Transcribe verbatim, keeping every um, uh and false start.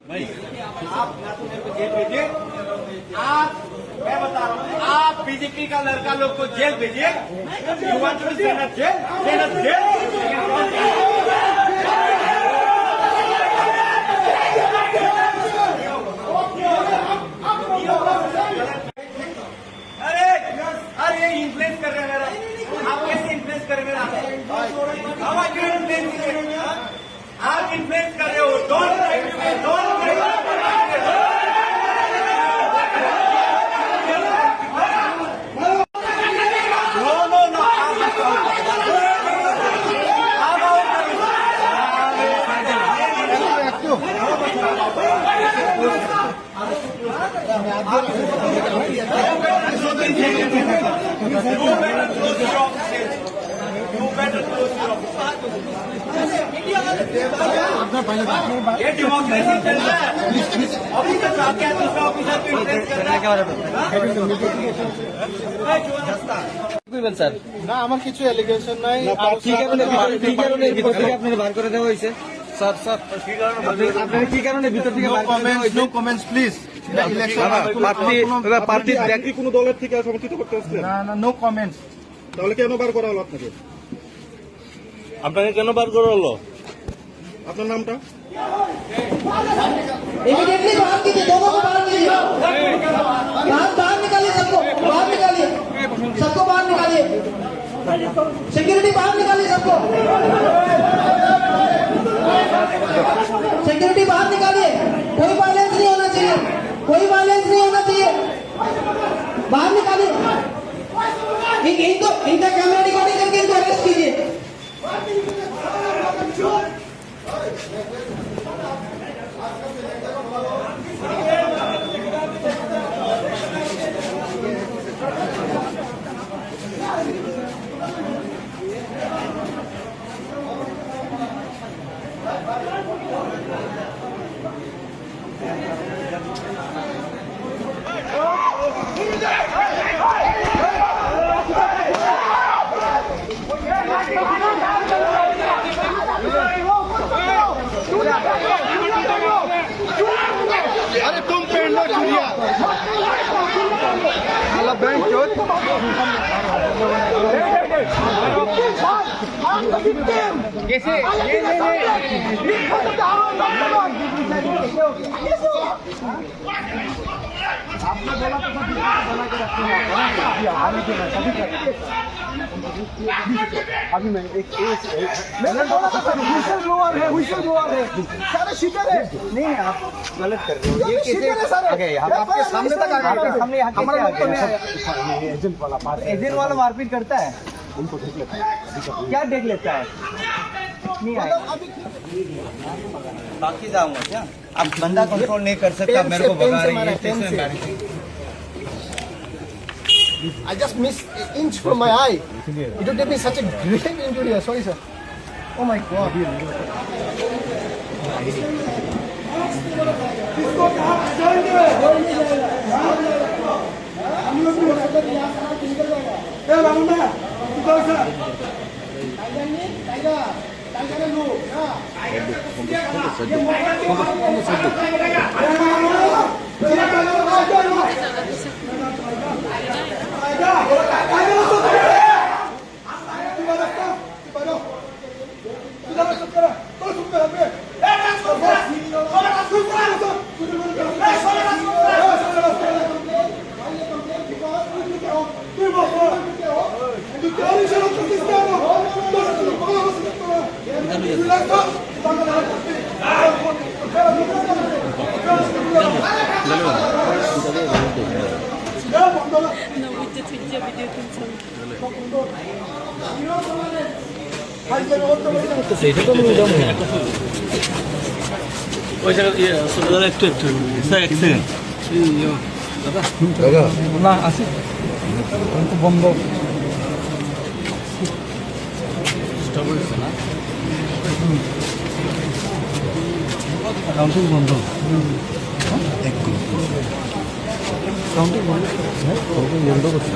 भाई, आप ना तो मेरे को जेल भेजिए, आप, मैं बता रहा हूँ, आप बीजेपी का लड़का लोग को जेल भेजिए। You want to send us jail? Send us jail. अरे, अरे, ये इन्फ्लुएंस कर रहे हैं मेरा। आप कैसे इन्फ्लुएंस कर रहे हैं मेरा? How are you influencing me? आप इन्फ्लुएंस कर रहे हो। Don't try to, don't try to। No, no, no, आप मत करो। आप आओ। ये डेमोक्रेसी चल रहा है। अभी तक जाके दूसरा ऑफिसर को इम्प्रेस कर रहा है। কি করবেন স্যার? না, আমার কিছু অ্যালিগেশন নাই। না, আর কি কারণে ভিতর, কি কারণে ভিতর থেকে আপনারা বার করে দেওয়া হয়েছে? স্যার, স্যার, আপনারা কি কারণে ভিতর থেকে বার করে দেওয়া হয়েছে? No comments, please। এটা ইলেকশন। না, না, প্রার্থী, কোনো, না, প্রার্থী কোনো, দেখ- আপনি কোনো দলের থেকে সমর্থিত করতে আসছেন? না, না, নো কমেন্টস। তাহলে কেন বার করা হলো আপনাকে? আপনাকে কেন বার করা হলো? আপনার নামটা? इमीडिएटली बाहर कीजिए, दोनों को बाहर कीजिए। बाहर, बाहर निकालिए सबको, बाहर निकालिए, सबको बाहर निकालिए। सिक्योरिटी बाहर निकालिए सबको। सिक्योरिटी बाहर निकालिए, कोई वायलेंस नहीं होना चाहिए, कोई वायलेंस नहीं होना चाहिए। बाहर निकालिए। इन, इनको, इनका कैमरा रिकॉर्डिंग करके इनको अरेस्ट कीजिए। अरे तुम पेंडा चुरिया। साला बैंक चोर। कैसे? ये नहीं, नहीं। आपने बोला तो सब बना के रखते हैं। अभी आने के बाद सभी कर अभी मैं एक, एक, एक मैंने बोला था सर, व्हिसल ब्लोअर है, व्हिसल ब्लोअर है। सारे शूटर है। नहीं, आप गलत कर रहे हो। ये ये कैसे शूटर है सारे। आ गए? आप आपके सामने तक आ गए। आपके सामने यहाँ कैसे आ गए? हमारे लोग तो नहीं आया। एजेंट वाला पास है। एजेंट वाला मारपीट करता है? उनको देख लेता है। अभी तो क्या देख लेता है? नहीं आया। मतलब अभी बाकी जाऊंगा क्या? अब बंदा कंट्रोल नहीं कर सकता, पेन मेरे से, को पेन भगा से रही मारा, है, पेन कैसे से। Embarrassing। I just missed an inch from my eye. It would have been such a grave injury. Sorry, sir. Oh my God. এটা তো আমি নিলাম না। ওই জায়গা, ইয়ে, দাদা, একটু, একটু, স্যার, এক সেকেন্ড। এই, ইয়ে, দাদা। দাদা। না, আছে। এখন তো বন্ধ। ডিস্টার্ব হয়েছে না? কাউন্টিং বন্ধ। কাউন্টিং বন্ধ। হ্যাঁ, কাউন্টিং বন্ধ করছে।